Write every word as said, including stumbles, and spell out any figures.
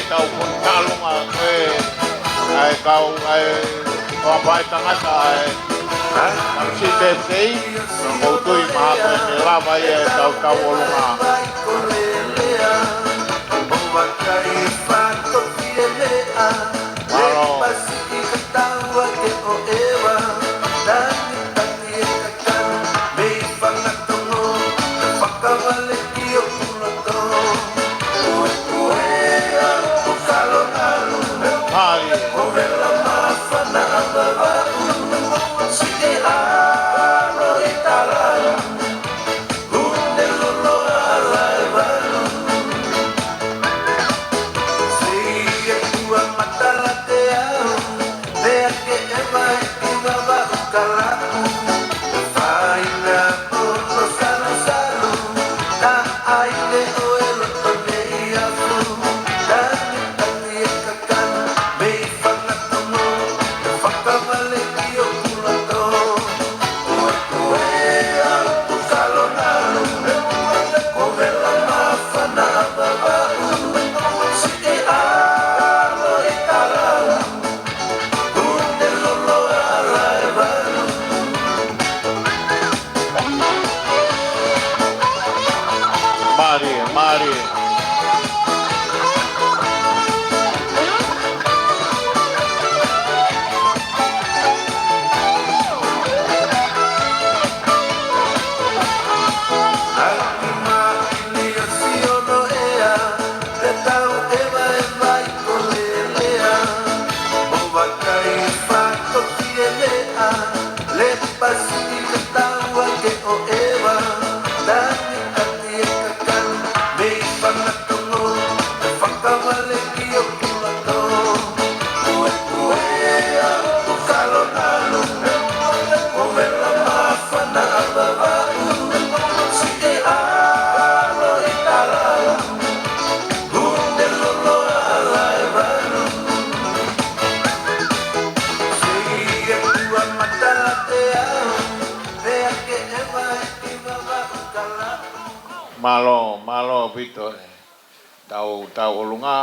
Tau foʻi talunga ko e, ʻa e kau, ʻa e, ko e fai tangata ʻa e, ʻa e, ʻa e C P F A, ko u tui mahalo ko e lava ia ʻe tau tau ʻolunga. Mālō. Mālie. Mālie, mālie. Mālō, mālō ʻaupito e tau, tau ʻolunga.